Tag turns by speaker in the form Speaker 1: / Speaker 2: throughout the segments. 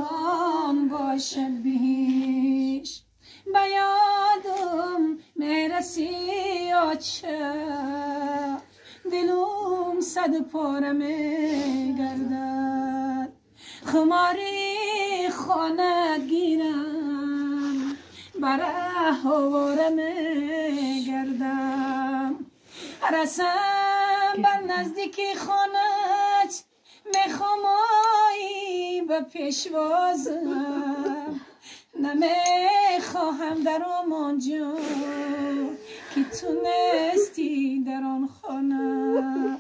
Speaker 1: آن باشد بهش به یادم میرسی آچه دلم صد پاره میگردد خماری خانه گیرم بره هواره میگردم رسم بر نزدیکی خانت میخوام آیی به پیشوازم نمیخواهم در آنجا که تو نیستی در آن خانه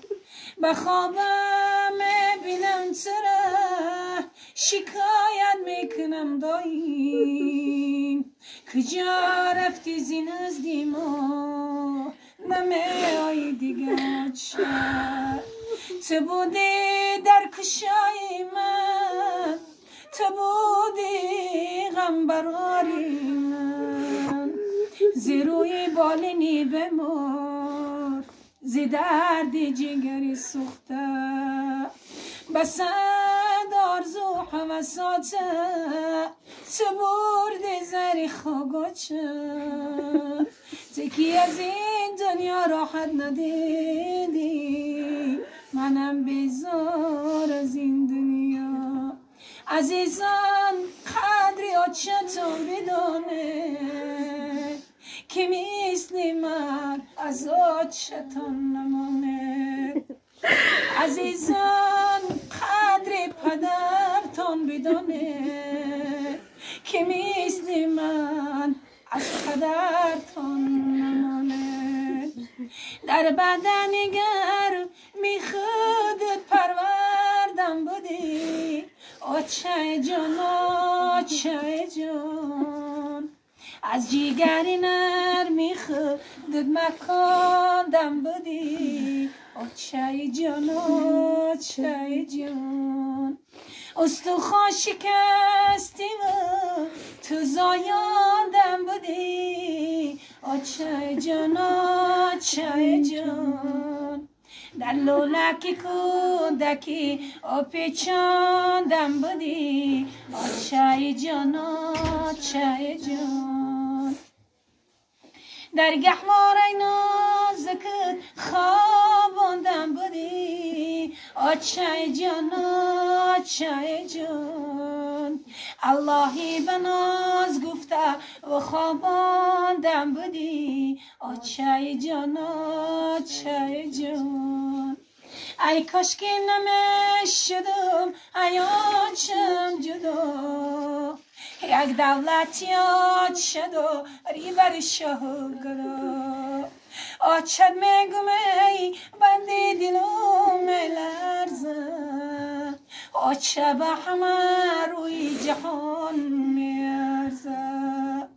Speaker 1: به خوابم میبینم چرا شکایت میکنم دایم کجا رفتی زی نزدی ما نمیایی دیگه چه تو بودی در کشای من تو بودی غم براری من زی روی بالینی بمار زی درد جگری سوخته بسد آرزو هوساته تو بردی زری خاگاچه تکی از این دنیا راحت ندیدی منم بیزار از این دنیا عزیزان قدری آچتون بدانه که مثل من از آچتون نمانه عزیزان قدر پدرتان بدانه که مثل من از پدرتان نمانه در بدن گرمی خودت پروردم بودی آچه جان آچه جان از جیگر نرمی خودت مکاندم بودی آچه جان آچه جان استخوان شکستی و تو زایاندم بودی آچه جان آچه جان در لولک کودکی آپیچاندم بودی آچه جان آچه جان در گهواره نازکت خواباندم بودی آچه جان آچه جان اللهی به ناز گفته و خواباندم بودی آچه جان آچه جان ای کاش که نمیشدم ای آچم جدا یک دولتی آچه داری بر شاه گدا آچت میگم ای بندی دلم میلرزه آچه به همه روی جهان میارزه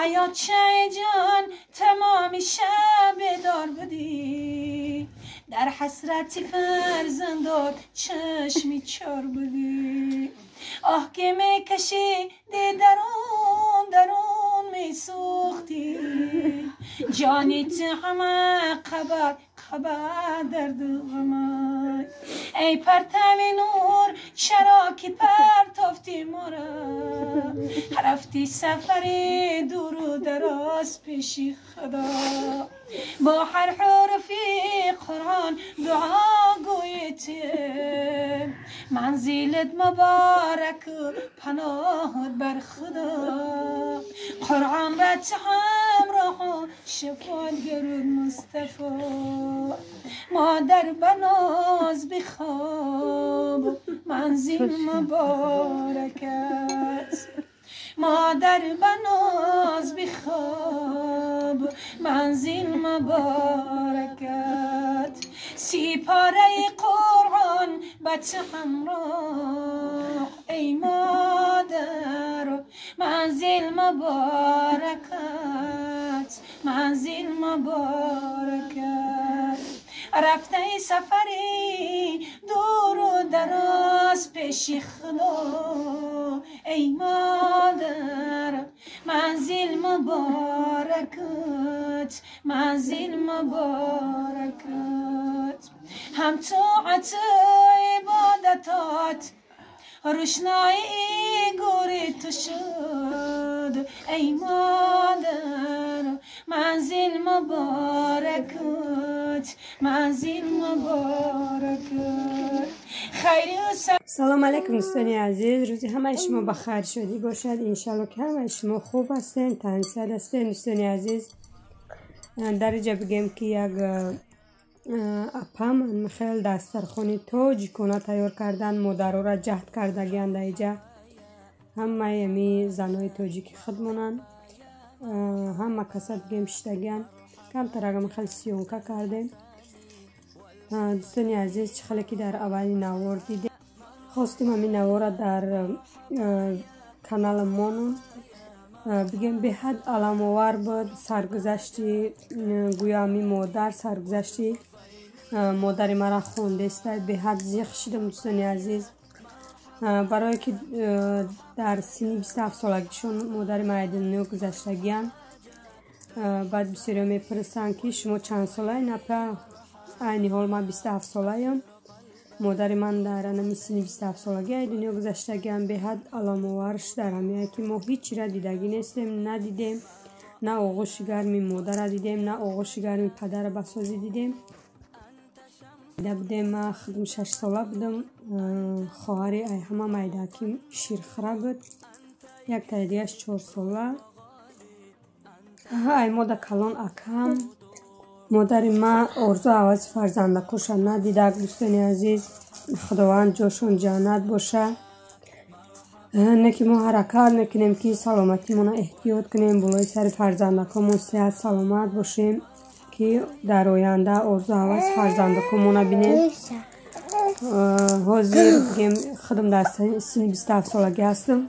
Speaker 1: ای آچه جان تمام شب دار بودی در حسرت فرزندات چشمی چار بودی آه که میکشی دی درون درون میسوختی جانی تو همه قبر قبر درد غمای ای پرتو نور چرا که پرتافتی مرا رفتی سفری دور و دراز پیشی خدا با هر حرفی قرآن دعا گویتیم منزلت مبارک پناهت بر خدا قرآن را همراه شفاعت گرد مصطفی مادر بناز بخواب منزل مبارکت مادر بناز بخواب منزل مبارکت سپاره قرآن بچه همراه ای مادر منزل مبارکت منزل مبارکت رفته سفری دور و دراز پیش خدا ای مادر منزل مبارکت منزل مبارکت هم طاعت عبادتات روشنایی گور تو شد ای مادر منزل مبارکت منزل مبارکت خیر.
Speaker 2: سلام علیکم دوستان عزیز، روزی همه شما بخیر شدی باشد. انشالله که همه شما خوب هستین، تنصد هستین. دوستان عزیز، در اینجا بگیم که یک اپا من خیلی دسترخونی تاجیکونه تیار کردن، مادرها را جهد کردگیان. در اینجا همه یمی زنای تاجیکی خودمونن، همه کسا بگیم شدگیان. کمتر اگه خیلی سیونکا کردیم. دوستان عزیز، چه خیلی که در اول نوار دیدیم، خواستیم همین نوار را در کانال مانون بگیم. به حد علم‌آور بود سرگذشتی، گویا می مادر سرگذشتی مادر مرا خونده است. به حد زیخ شدم دوستان عزیز، برای که در سنی 27 سالگیشون مادر ما دنیا گذشتگیان. بعد بسیاری میپرسن که شما چند ساله؟ نه، عینی حال من 27 ساله. مادر من در همی سنی 27 سالگی دنیا گذشتگیان. به حد علم‌آورش در همیه که ما هیچ را دیدگی نیستیم، ندیدیم، نه آغوش گرمی مادر را دیدیم، نه آغوش گرمی پدر بسازی دیدیم. دیده بودیم. من خودم 6 ساله بودم، خواهری ای همه میده که شیرخوره بود، یک تای دیگه‌اش 4 ساله. ای مادر کلان اکم مادر ما آرزو عوض فرزندکوش ندیده. دوستان عزیز، خداوند جاشون جنت باشه. نه که ما حرکت میکنیم که سلامتی ما احتیاط کنیم، بالای سر فرزندکامون صحت سلامت باشیم که در آینده آرزو عوض فرزندکامون بینیم. حاضر بگیم خودم در سن 27 سالگی هستم،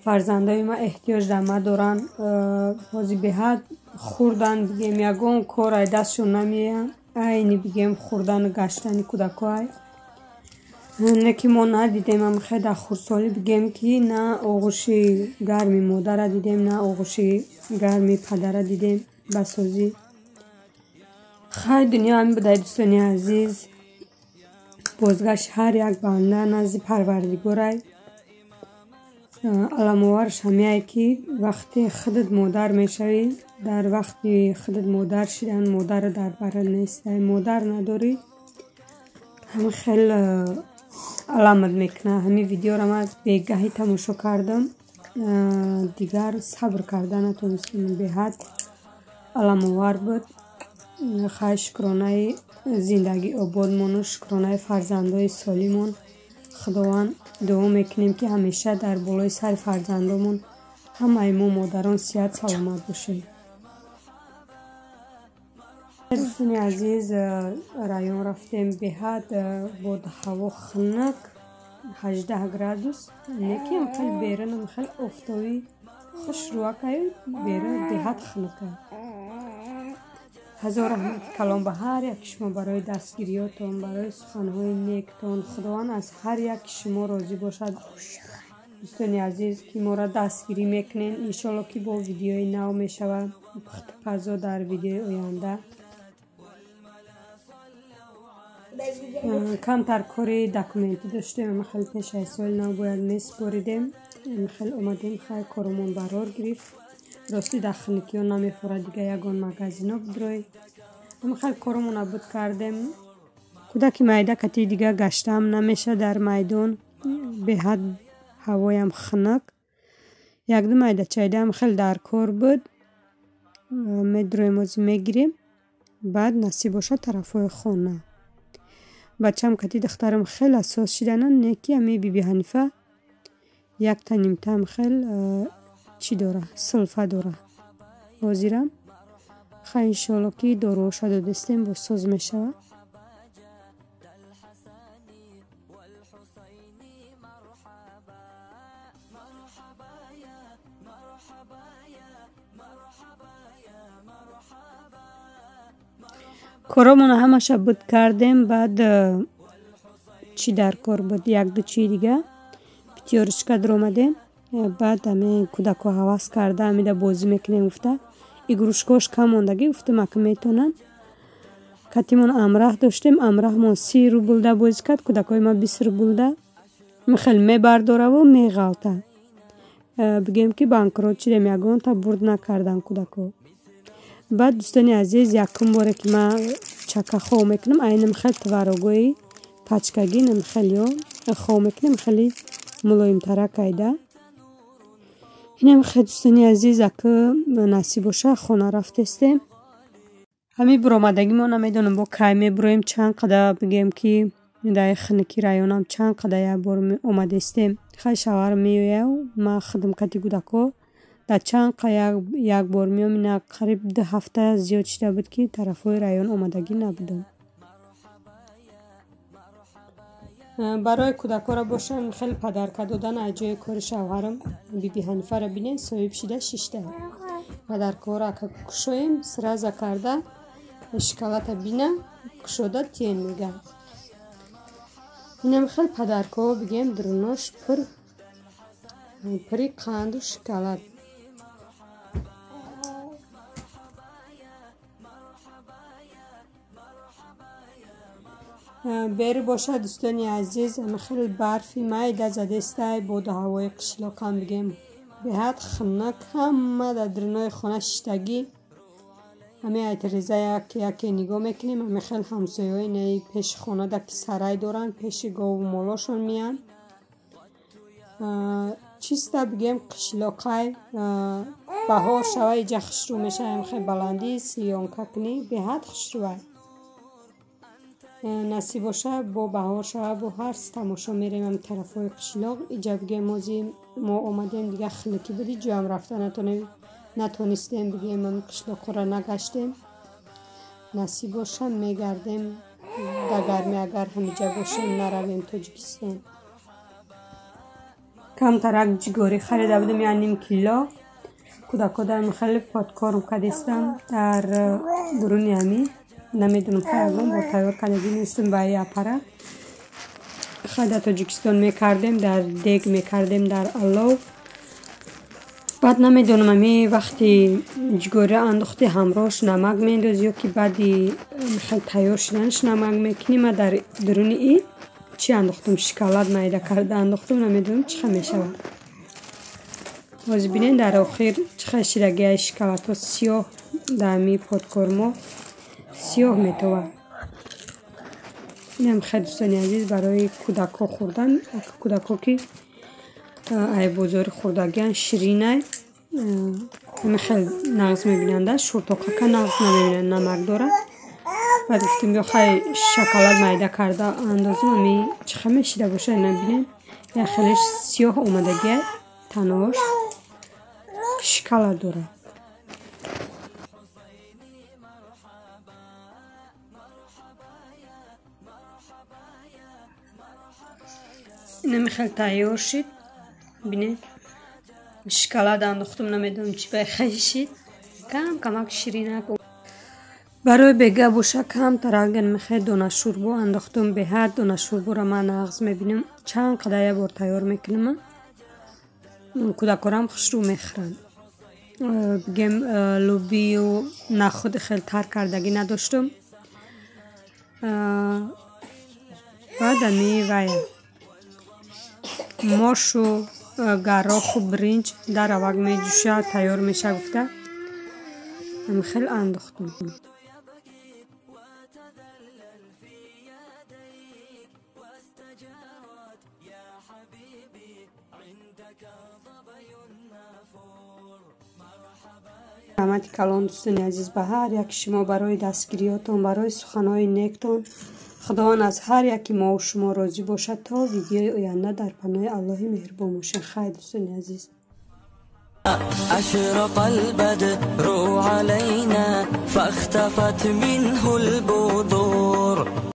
Speaker 2: فرزندای ما احتیاج در ما دارن. حاضر به حد خوردن بگیم یگان کار ای دستشون نمیه، عینی بگیم خوردن و گشتن کودکای. نه که ما ندیدیم هم خیلی در خردسالی بگیم که نه آغوش گرمی مادر دیدیم، نه آغوش گرمی پدر دیدیم بسازی. خیلی دنیا همین بوده دوستان عزیز. بازگشت هر یک بنده نزد پروردگارای. علم‌آورش همیه که وقتی خودت مادر میشوی، در وقتی خودت مادر شدن مادر در بر نیست، مادر نداری، همه خیلی علامت میکنه. همین ویدیو را من بیگاهی تماشا کردم، دیگر صبر کردن نتونستم، به حد علم‌آور بود. خواهش شکرانه زندگی آبادمون و شکرانه فرزندای سالیمون. خداوند دعا میکنیم که همیشه در بالای سر فرزندمون همه ما مادران صحت سلامت باشیم. دوستان عزیز، رایون رفتیم. به حد بود هوا خنک، 18 گرادوس، نه که خیلی بیرون خیلی افتوی خوش روکای بیرون به حد خنکه. هزار رحمت کلام به هر یک شما برای دستگیریاتون، برای سخنهای نیکتون. خداوند از هر یک شما راضی باشد. دوستان عزیز که ما را دستگیری میکنین، انشالله که با ویدیوی نو میشود پخت پزا در ویدیوی آینده. کمتر کاری دکومنتی داشتیم، خیلی پیش از سال نو باید میسپاریدیم، خیلی اومدیم خیلی کارمون برار گرفت. راستی در خنکی ها نمیخوره دیگه یگان مگازینا بدروی، اما خیلی کارمون بود کردیم. کودک میده کتی دیگه گشتم نمیشه در میدان، به حد هوایم خنک. یک دو میده چایده هم خیلی در کار بود، میدرویم از میگیریم، بعد نصیب باشه طرفای خانه. بچم کتی دخترم خیلی اساس شدن، نیکی همی بی بی حنیفه یک تا نیمتا هم خیلی چی داره، سلفه داره. حاضرم خیلی انشالله که داروش دادستیم با ساز میشود. کارامون همش بود کردیم. بعد چی در کار بود، یک دو چی دیگه پیتیارشکا در اومدیم. بعد همه کودکو هوس کرده همیده بازی میکنیم. گفته игрушкош кам мондагӣ, гуфтем ака метонанд. Катимон амраҳ доштем, амраҳмон 30 рублда бозӣ кард, кӯдакҳои ма 20 рублда. Хеле мебардораву меғалта. Бигем ки банкрот шудем, ягонта бурд накардан кӯдако. Баъд дӯстони азиз, якум боре ки ман чака хов мекунам, айнам хел творогои пачкагӣ нам хелё хов мекунем, хеле мулоимтара кайда. Инам хел дӯстони азиз, ака насиб боша хона рафтестем. Ҳамин буромадагӣ мо намедонам бо кай мебуроем, чанд қадар бигем ки дар хиники районам чанд қадар як бор омадестем. Хай шавҳар меояв, ман худам кати кӯдако дар чанд қа як бор меом. Ина қариб 2 ҳафта зиёд шида буд ки тарафҳои район омадагӣ набудам. Барои кӯдакҳоро бошам хеле падарка додан аз ҷои кори шавҳарам биби Ҳанифаро бинед, соҳиб шида шишта. Падаркаҳоро ака кушоем, сраза карда шоколада бина кушода тиен мега. Инам хел падаркаҳо бигем дурунош пури қанду шоколад. Бери бошад дӯстони азиз, хеле барфи майда задестай, боду ҳавои қишлоқам бигем беҳад хунук, ҳама дар дурунои хона шиштагӣ. Ҳамин айтреза яке нигоҳ мекунем, ҳамин хел ҳамсояҳои наи пеши хонада ки сарай доранд, пеши гову молошон меянд. Чиста бигем қишлоқай, баҳор шава иҷа хушрӯ мешавем, хел баландӣ сиёнка кунӣ беҳад хушрӯай. Насиб боша бо баҳор шава бо ҳар тамошо мерем ам тарафҳои қишлоқ. Иҷа бигем ози мо омадем дига хунукӣ буд, ҷоям рафта натонистем, бигем ам қишлоқҳоро нагаштем. Насиб боша мегардем дар гармӣ, агар ҳамиҷа бошем наравем Тоҷикистон. Камтарак ҷигорӣ харида будем, я ним кило. Кӯдако дар хеле подкорм кардистам дар дуруни ҳамин. Намедонам ягон бор тайёр кардагӣ нестам ба ин аппарат. Хай дар Тоҷикистон мекардем, дар дег мекардем, дар алов. Баъд намедонам ами вақти ҷигорӣ андохти ҳамроҳш намак меандозӣ ё ки баъди хел тайёр шуданаш намак мекунӣ. Ман дар дуруни ин чӣ андохтам? Шоколад майда карда андохтам, намедонам чӣ хел мешавад. Ҳозир бинед дар охир чӣ хел шидагиаи шоколадҳо сиёҳ дар ами подкормо сиёҳ метовад. Инам хел дӯстони азиз барои кӯдакҳо хӯрдан, кӯдакҳо ки ай бозори хӯрдагиан ширинай, ҳамин хел нағз мебинанда, шӯртоқака нағз намебинанд, намак дорад. Баъд гуфтем ё хай шоколад майда карда андозем, ами чӣ хел мешида боша, ина бинед як хелеш сиёҳ омадагиай, танош шоколад дорад. Инами хел тайёр шид. Бинед шоколад андохтам, намедонам чӣ байхел шид, кам камак ширинак. Барои бега боша камтарак мехел дона шӯрбо андохтам, беҳад дона шӯрборо ман нағз мебинам, чанд қадар як бор тайёр мекунам, кӯдакорам хушрӯ мехӯранд. Бигем лӯбию нахуд хел тар кардагӣ надоштам. Баъд ами вая мошу гароху биринҷ дар аввал меҷӯша тайёр меша гуфта хел андохтам. Раҳмати калон дӯстони азиз ба ҳар яки шумо барои дастгириётон, барои суханҳои нектон. Худованд аз ҳар яки мову шумо розӣ бошад. То видеои оянда дар паноҳи Аллоҳи меҳрубон бошед. Хайр дӯстони азиз.
Speaker 3: أشرق البدر علينا فاختفت منه البذور.